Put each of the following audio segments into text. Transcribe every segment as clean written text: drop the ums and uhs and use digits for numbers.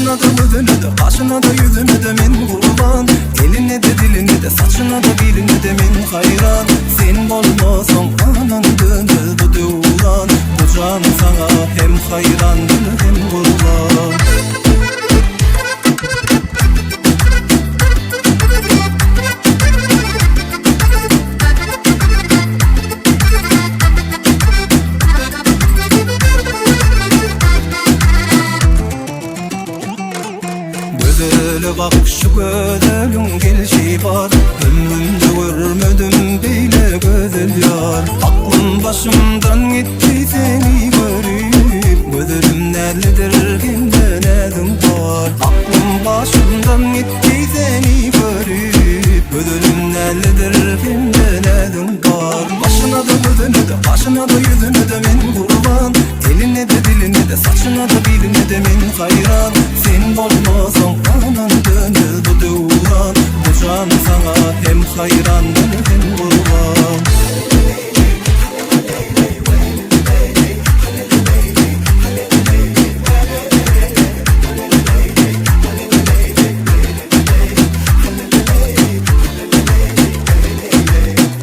Başyna-da gözüne-de, gaşyna-da ýüzüne-de men gurban Eline-de diline-de, saçyna-da biline-de men haýran Sen bolmasaň anan dönmez bu döwran Bu jan saňa hem haýrandyr hem gurban. Gözele bak şu gözeliň gelşi bar Ömrümde görmedim beýle gözel ýar Aklym başymdan gitdi seni görüp Gözelim näzlidir hem-de näziň bar Aklym başymdan gitdi seni görüp Gözelim näzlidir hem-de näziň bar Başyna-da gözüne-de, gaşyna-da ýüzüne-de men gurban Eline-de diline-de, saçyna-da biline-de men haýran Sen bolmasaň anan dönmez bu döwran Bu jan saňa hem haýrandyr hem gurban.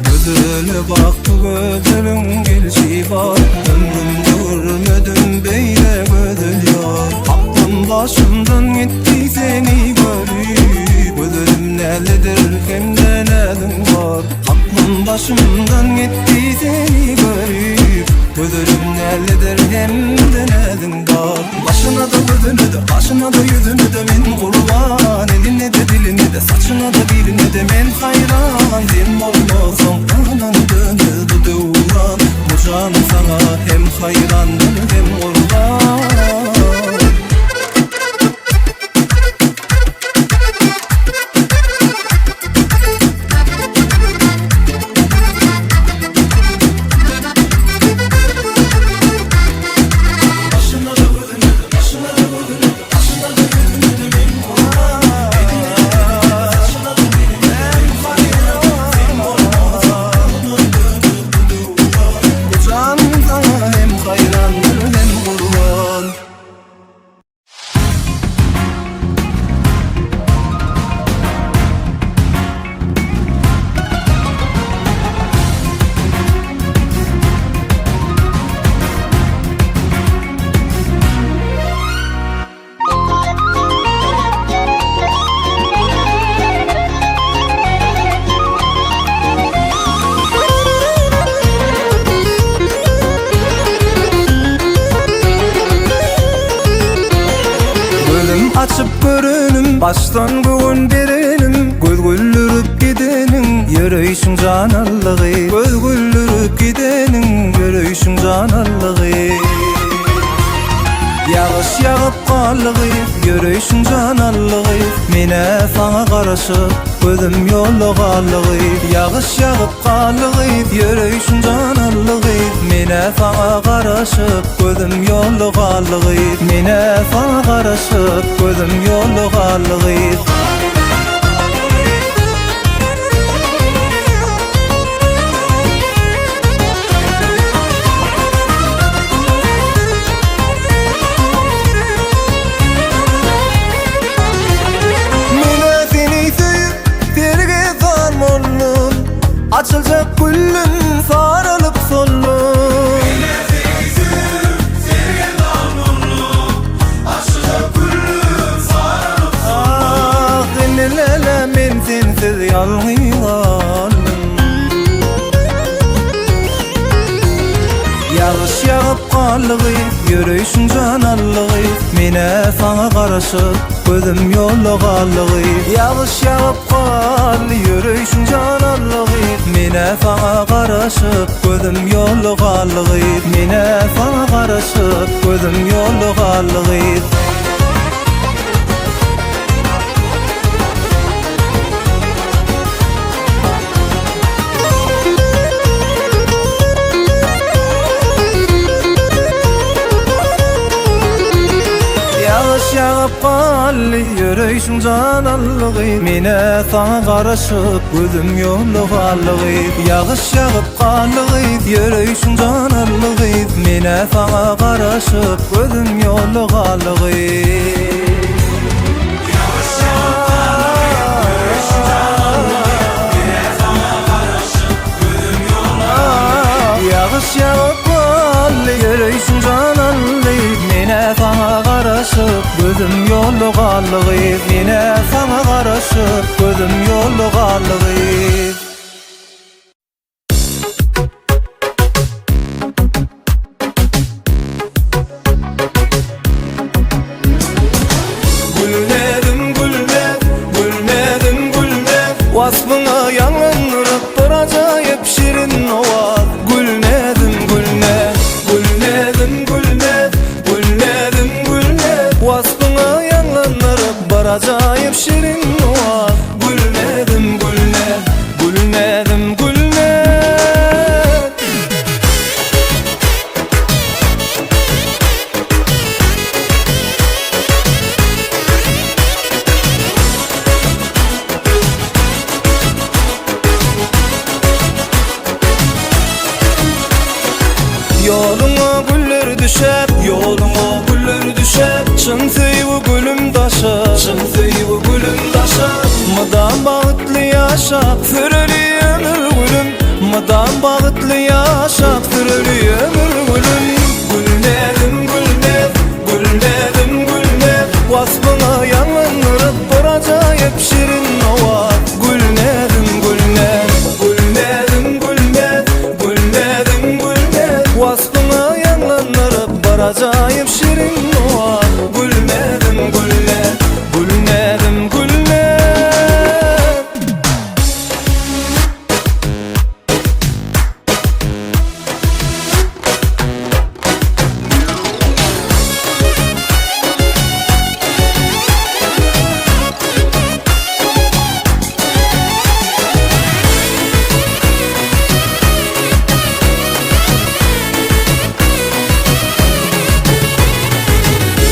Gözele bak bu gözeliň gelşi bar Ömrümde görmedim beýle gözel ýar Aklym başymdan gitdi seni görüp Gözelim näledir hem-de näziň bar Aklym başymdan gitdi seni görüp Gözelim näledir hem-de näziň bar Başyna-da gözüne-de, gaşyna-da ýüzüne-de men gurban Eline-de diline-de, saçyna-da biline-de men haýran Sen bolmasaň anan dönmez bu döwran Bu jan saňa hem haýrandyr hem gurban. Gözüm açyp görenim, başdan göwün berenim, Göz güldürip gideniň, ýöreýşiň janallygy, Göz güldürip gideniň, ýöreýşiň janallygy. Ýagyş ýagyp galdygy, ýöreýşiň janallygy, Men-ä saňa garaşyp, gözüm ýolda galdygy. Ýagyş ýagyp galdygy, ýöreýşiň janallygy, Men-ä saňa garaşyp, gözüm ýolda galdygy. Men-ä saňa garaşyp, gözüm ýolda galdygy. Men-ä seni söýüp, sergezdan boldum, Açyljak güllüm saralyp soldum. Men-ä seni söýüp, sergezdan boldum, Açyljak güllüm saralyp soldum. Ah, indi-lele men sensiz ýalňyz galdym. Ýagyş ýagyp galdygy, ýöreýşiň jan aldygy, Men-ä saňa garaşyp, gözüm ýolda galdygy. Ýagyş ýagyp galdy, ýöreýşiň jan aldygy, Men-ä saňa garaşyp, gözüm ýolda galdygy. Men-ä saňa garaşyp, gözüm ýolda galdygy. Ýagyş ýagyp galdy, ýöreýşiň janallygy, Men-ä saňa garaşyp, gözüm ýolda galdygy. Ýagyş ýagyp galdygy, ýöreýşiň janallygy, Men-ä saňa garaşyp, gözüm ýolda galdygy. Ýagyş ýagyp galdy, ýöreýşiň jan aldy. Men-ä saňa garaşyp, gözüm ýolda galdy gyz. Men-ä saňa garaşyp, gözüm ýolda galdy gyz. Gülmedim gülme, gülmedim gülme Waspyňa ýaňlandyryp bir ajaýyp şirin owaz Gülmedim gülme, gülmedim gülme, gülmedim gülme Waspyňa ýaňlandyryp bir ajaýyp şirin owaz Gülmedim gülme, gülmedim gülme Ýoluňa güller düşäp, ýoluňa güller düşäp, Çyn söýgi gülüm daşa, çyn söýgi gülüm daşa, Mydam bagtly ýaşap, süreli ömür gülüm, Mydam bagtly ýaşap, süreli ömür gülüm. Gülmedim gülmez, gülmedim gülmez, Waspyňa ýaňlandyryp bir ajaýyp şirin owaz. Gülmedim gülmez, gülmedim gülmez, gülmedim gülmez, Waspyňa ýaňlandyryp bir ajaýyp şirin owaz. Gülmedim gülmez, gülmedim gülmez.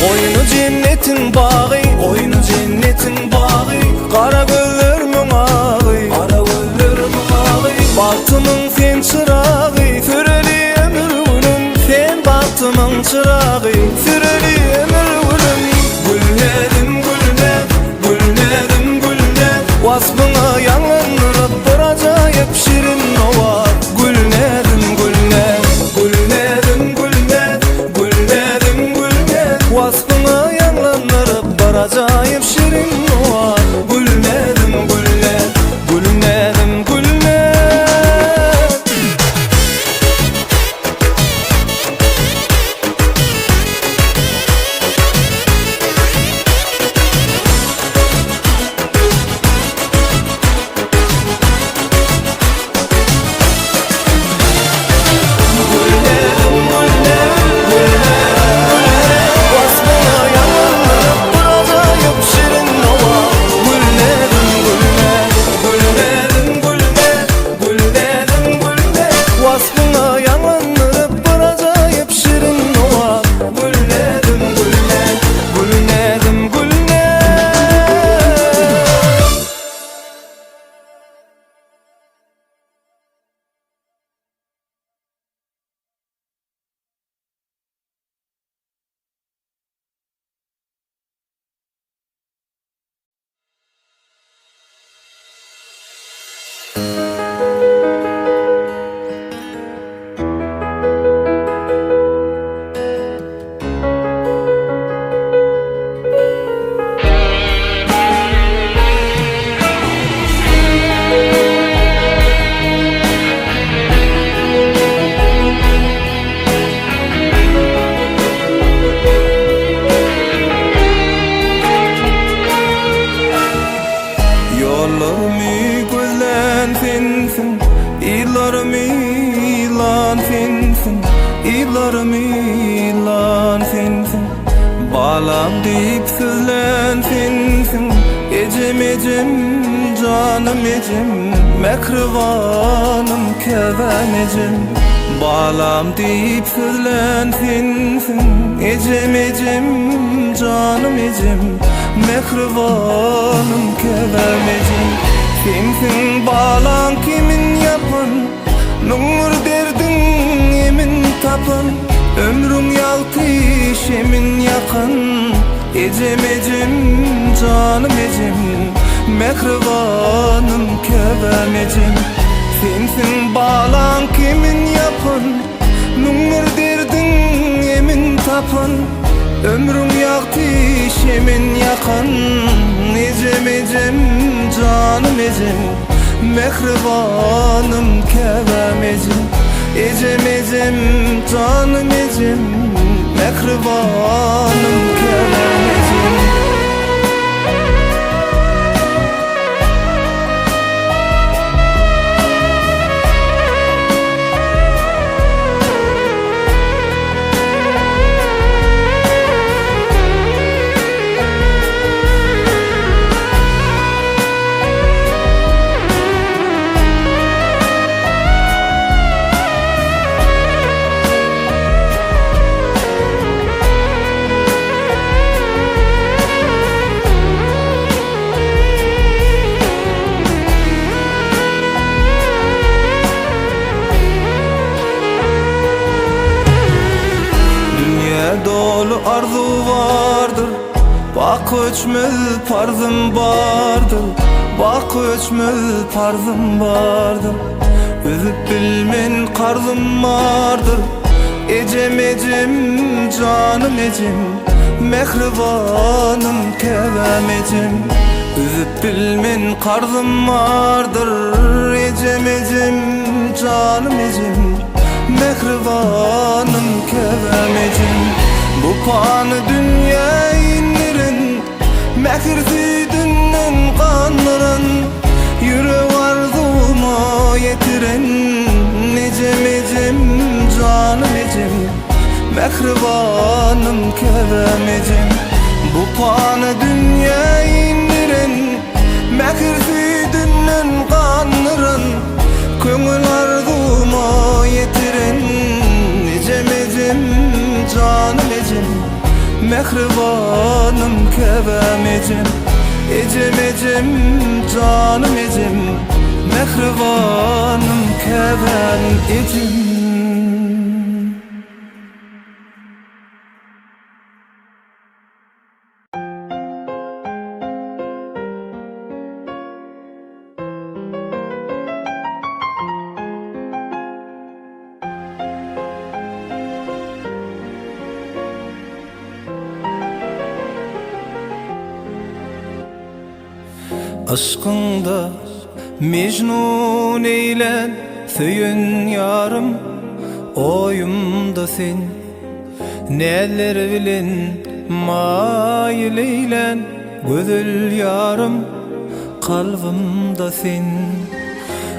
Goýny jennetiň bagy, goýny jennetiň bagy, Gara gözlermiň agy, gara gözlermiň agy, Bagtymyň sen çyragy, süreli ömür gülüm, Sen bagtymyň çyragy, süreli ömür gülüm. Gülmedim gülme, gülmedim gülme, Waspyňa ýaňlandyryp bir ajaýyp şirin owaz. Gülmedim gülme, gülmedim gülme, gülmedim gülme, Waspyňa ýaňlandyryp bir ajaýyp şirin owaz. Gülmedim gülme, gülmedim gülme. Waspyňa ýaňlandyryp bir ajaýyp şirin owaz. Gülmedim gülme, gülmedim gülme, gülmedim gülme, Waspyňa ýaňlandyryp bir ajaýyp şirin owaz. Gülmedim gülme, gülmedim gülme. Ýollarymy gözlän sensiň, Yzlarymy ýylan sensiň, Yzlarymy ýylan sensiň. Balam diýip sözlän sensiň, Ejem ejem, janym ejem, Mähribanym käbäm ejem. Balam diýip sözlän sensiň, Ejem ejem, janym ejem, Mähribanym käbäm ejem. Sensiň balaň kimin ýapan, Müňbir derdiň emin tapan, Ömrüň ýagty şemin ýakan. Ejem ejem janym ejem Mähribanym käbäm ejem Sensiň balaň kemin ýapan 1001 derdiň emin tapan Ömrüň ýagty şemin ýakan Ejem ejem janym ejem Mähribanym käbäm ejem Ejem ejem janym ejem Mähribanym käbäm ejem. Dünýä doly arzuw bardyr, Bak öçmez parzym bardyr, Bak öçmez parzym bardyr. Üzüp bilmen karzym bardyr, Ejem ejem janym ejem, Mähribanym käbäm ejem. Üzüp bilmen karzym bardyr, Ejem ejem janym ejem, Mähribanym käbäm ejem. Bu pany dünýä indiren, Mähir süýdünden gandyran, Ýürek arzuwyma ýetiren, Ejem ejem janym ejem, Mähribanym käbäm ejem. Bu pany dünýä indiren, Mähir süýdünden gandyran, Köňül arzuwyma ýetiren, Ejem ejem janym ejem, Mähribanym käbäm ejem. Ejem ejem janym ejem, Mähribanym käbäm ejem. Yşkyňda Mejnun eýlän söýen ýarym Oýumda sen Näzler bilen maýyl eýlän gözel ýarym Kalbymda sen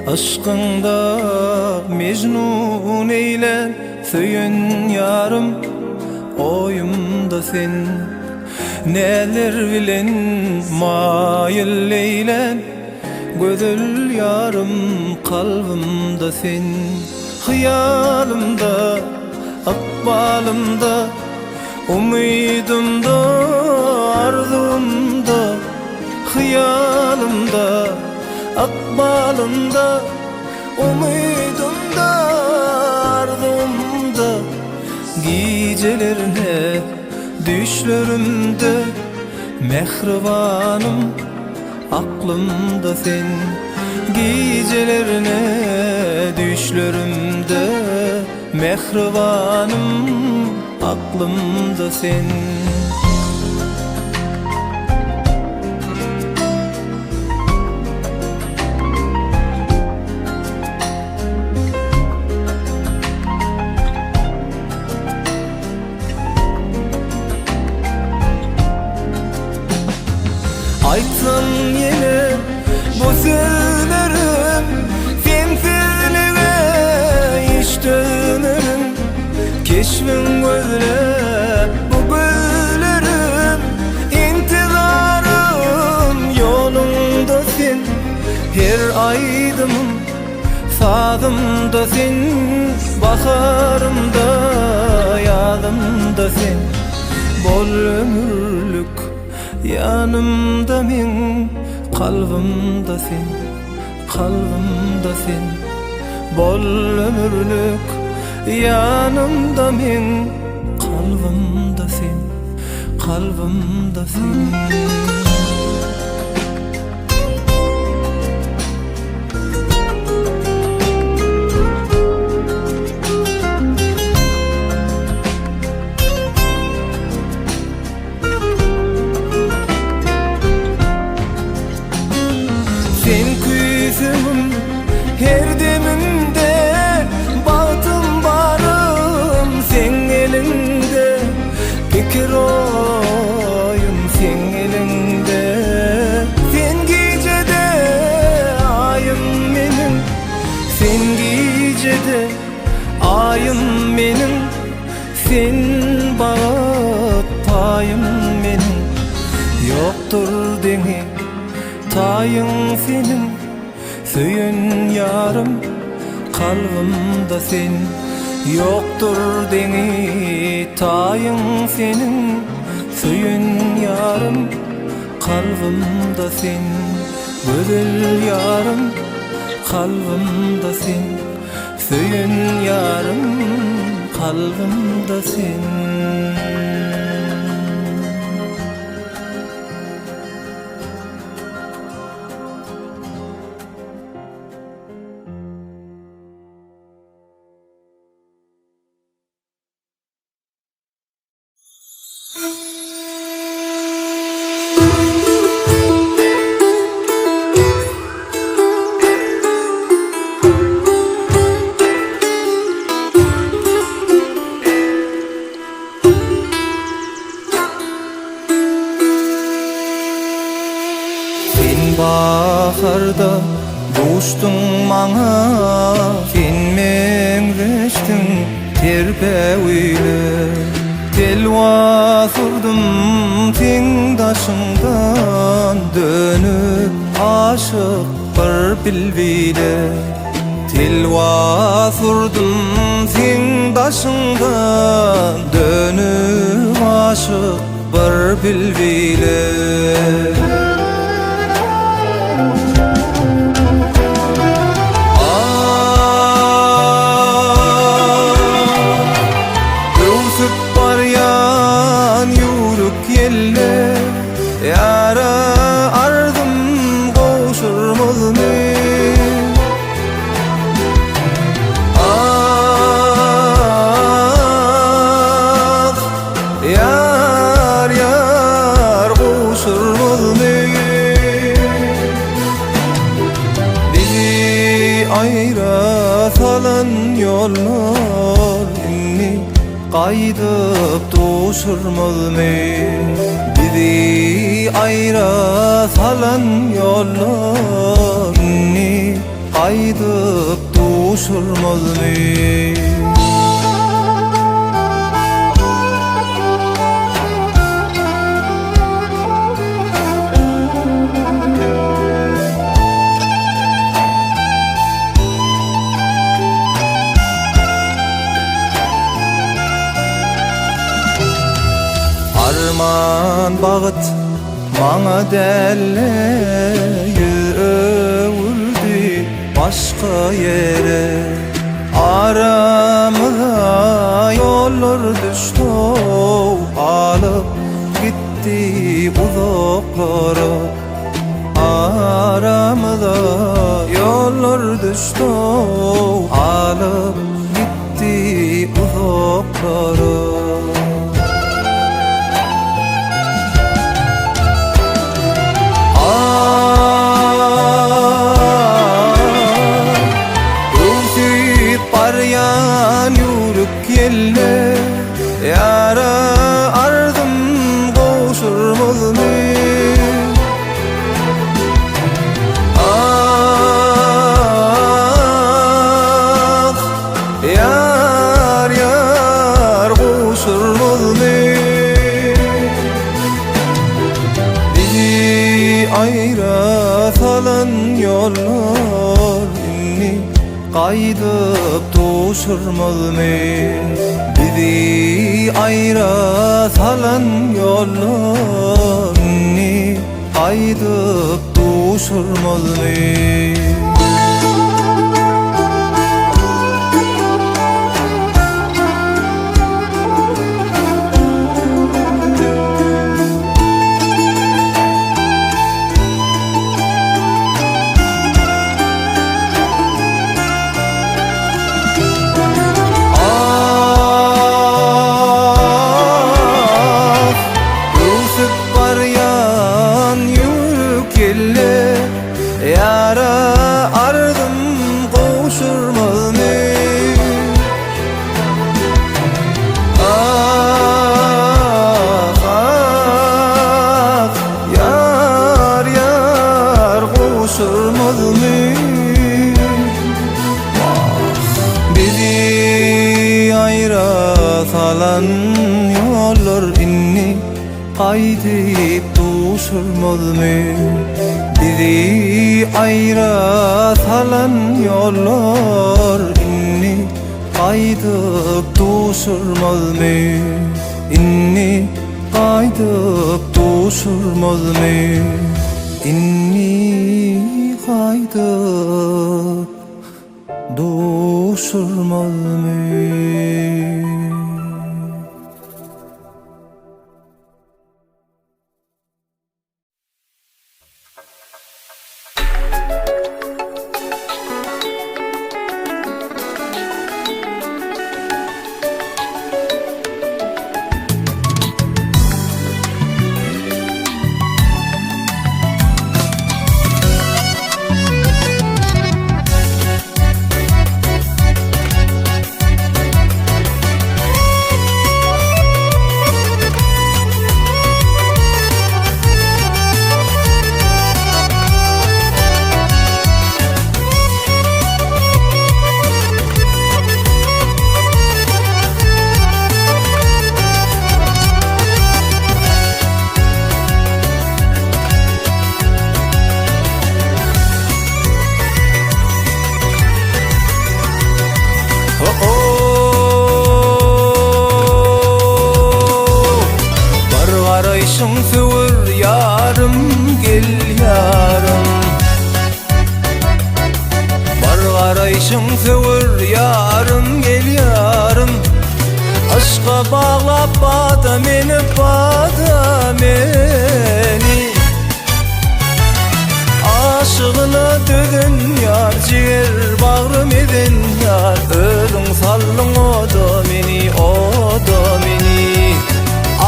Yşkyňda Mejnun eýlän söýen ýarym Oýumda sen Näler bilen maýyl eýlän Gözel ýarym kalbymda sen Hyýalymda, ykbalymda Umydymda, arzuwymda Hyýalymda, ykbalymda Umydymda, arzuwymda Gijelerine düýşlerimde Mähribanym aklymda sen Gijelerine düýşlerimde Mähribanym aklymda sen. Aýtsam ýene bu sözlerim Sensizlige hiç dönerin Keşbiň gözläp bu gözlerim Intizarym ýoluňda sen Her aýdymym Sazymda sen, baharymda, ýazymda sen Bol ömürlik ýanymda meň Kalbymda sen, kalbymda sen Bol ömürlik ýanymda meň Kalbymda sen. Kalbymda sen. Sen küýsegim her demimde Bagtym barym seň eliňde Pikir oýum seň eliňde Sen gijede aýym meniň Sen gijede aýym meniň Sen bagt paýym meniň Ýokdur deňi taýyň seniň Söýen ýarym kalbymda sen Ýokdur deňi taýyň seniň Söýen ýarym kalbymda sen Gözel ýarym kalbymda sen Söýen ýarym kalbymda sen. Sen baharda duşduň maňa, Sen meňzeşdiň terpäwile. Telwas urdum seň daşyňdan, Dönüp aşyk bir bilbile. Telwas urdum seň daşyňdan, Dönüp aşyk bir bilbile. Öwsüp barýan ýüwrük ýelle, Ýara arzym gowşurmazmy? Ah, ýar, ýar gowşurmazmy? Bizi aýra salan ýollar indi gaýdyp duşurmazmy? Bizi aýra salan ýollar indi gaýdyp duşurmazmy? Arman bagt maňa däl-de ýüz öwürdi başga ýere. Aramyza ýollar düşdi-ow, alyp gitdi uzaklara. Aramyza ýollar düşdi-ow, alyp gitdi uzaklara. Ah, öwsüp barýan ýüwrük ýelle, Ýara arzym gowşurmazmy? Ah, ýar, ýar gowşurmazmy? Bizi aýra salan ýollar indi gaýdyp duşurmazmy? Bizi aýra salan ýollar indi gaýdyp duşurmazmy? salan ýollar indi gaýdyp duşurmazmy? Bizi aýra salan ýollar indi gaýdyp duşurmazmy? Indi gaýdyp duşurmazmy? Indi gaýdyp duşurmazmy? Bir garaýşyň söwer ýarym gel ýarym Bir garaýşyň söwer ýarym gel ýarym Yşka baglap bada meni bada meni Aşygyna dözen ýar jiger bagrym ezen ýar Özüň saldyň oda meni oda meni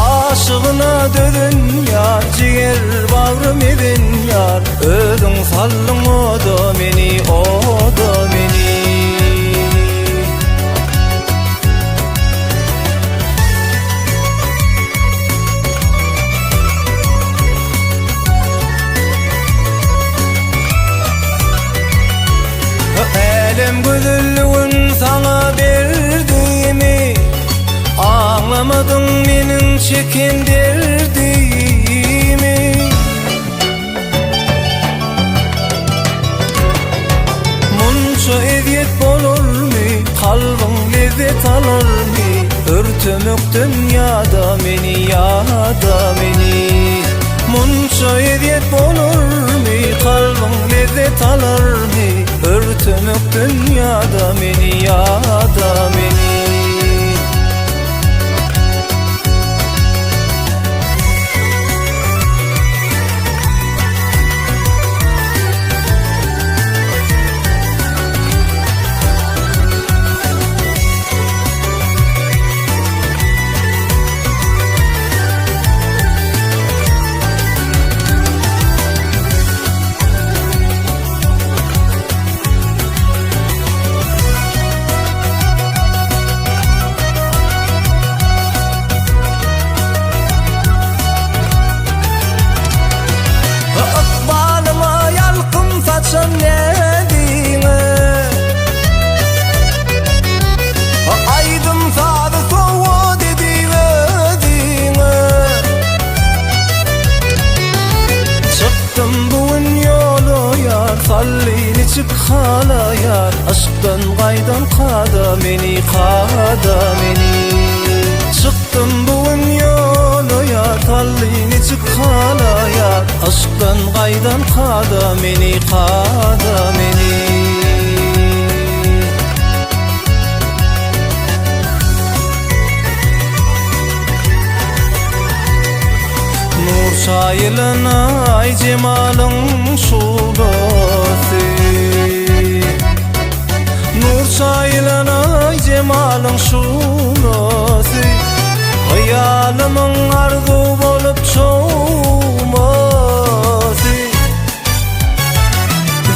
Aşygyna dözen ýar jiger bagrym ezen ýar Özüň saldyň oda meni oda meni. Älem gözelligin saňa berdimi Aňlamadyň meniň çeken derdimi Munça ezýet bolarmy, kalbyň lezzet alarmy, Örtemekden ýada meni, ýada meni. Munça ezýet bolarmy, kalbyň lezzet alarmy, Örtemekden ýada meni, ýada meni. Ykbalyma ýalkym saçan näziňe Aýdym sazy sowgat edip özüňe Çykdym bu gün ýola ýar Salli niçik halaýar Yşkdan gaýdan kada meni kada meni Çykdym bu gün ýola ýar Salli niçik halaýar Yşkdan gaýdan kada meni kada meni. Nur çaýylan aý jemalyň şuglasy Nur çaýylan aý jemalyň şuglasy Hyýalymyň arzuw bolup çogmasy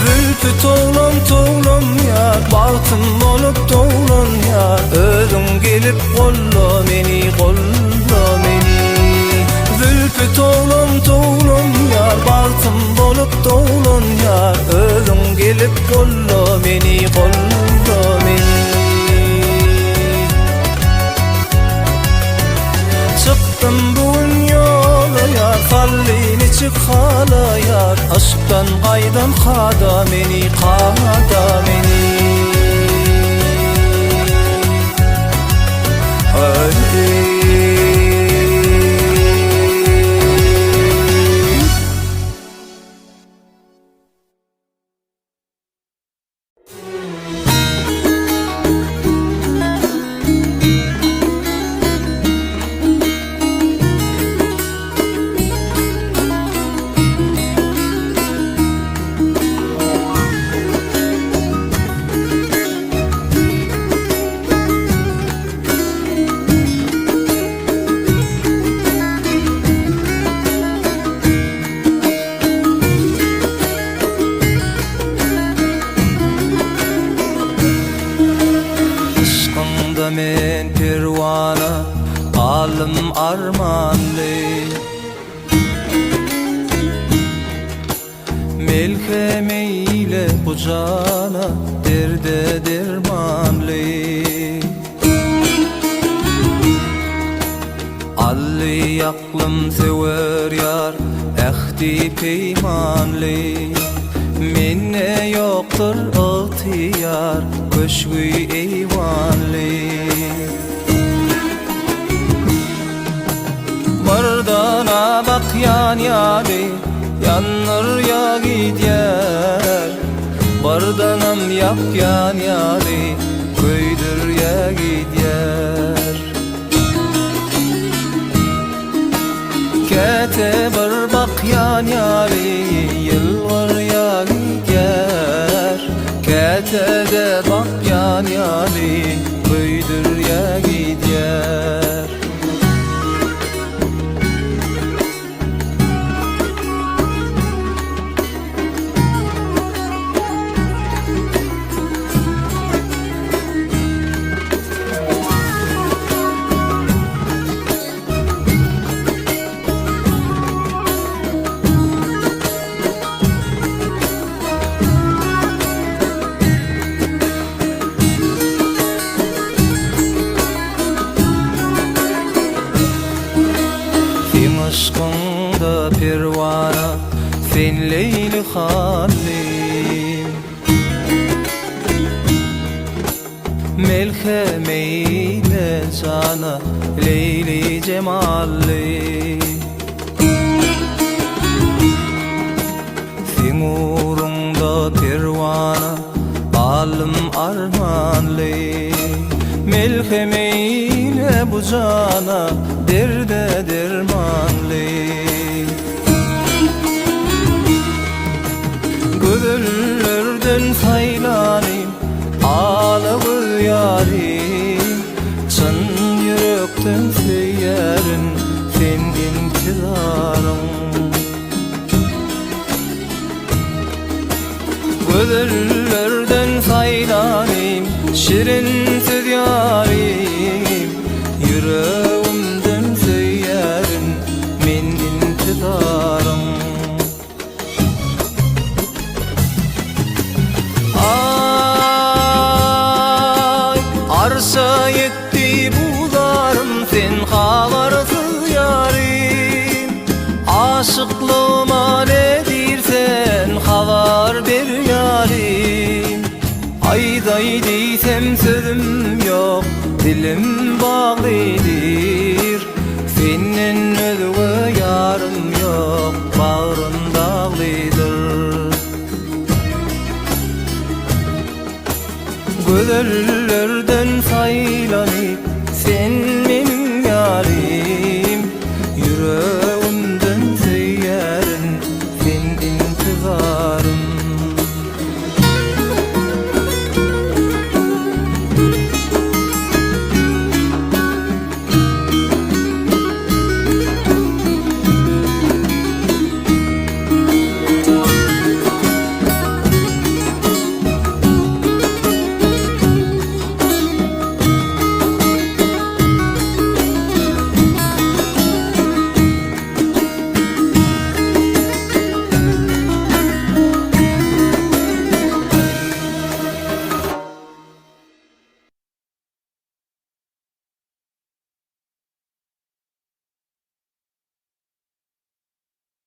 Zülpi towlam towlam ýar Bagtym bolup dowlan ýar Özüň gelip golla meni golla meni Zülpi towlam towlam ýar Bagtym bolup dowlan ýar Özüň gelip golla meni golla meni. Çykdym bu gün ýola ýar Saldy niçik halaýar Yşkdan gaýdan kada meni kada meni Aý. Yşkyňda men perwana, Galdym armanly. Melhem eýle bu jana, Derde dermanly. Ally aklym söwer ýar, ähdi peýmanly. Mende ýokdur ygtyýar, köşgi eýwanly. Bir dana bakýan ýaly, ýandyrýa gidýär. Bir danam ýakýan ýaly, köýdürýä gidýär. Käte bir bakýan ýaly ýylgyrýa gidýär, Käte-de bakýan ýaly köýdürýä gidýär. Seň yşkyňda perwana, sen Leýli hanym. Melhem eýle jana, Leýli jemally. Seň ugruňda perwana, galdym armanly. Melhem eýle bu jana, derde dermanly. Gözellerden saýlanym, ala göz ýarym, Çyn ýürekden söýýärin, sen intizaryň. Gözellerden saýlanym, şirin söz ýarym, Ýüregimden söýýärin, men intizaryň. Aý, arşa ýetdi bu zarym, sen habarsyz ýarym. Aşyklygyma ne diýrsen, habar ber ýarym. Aýdaý diýsem sözüm ýok, dilim baglydyr. Senden özge ýarym ýok, bagrym daglydyr. Gözellerden.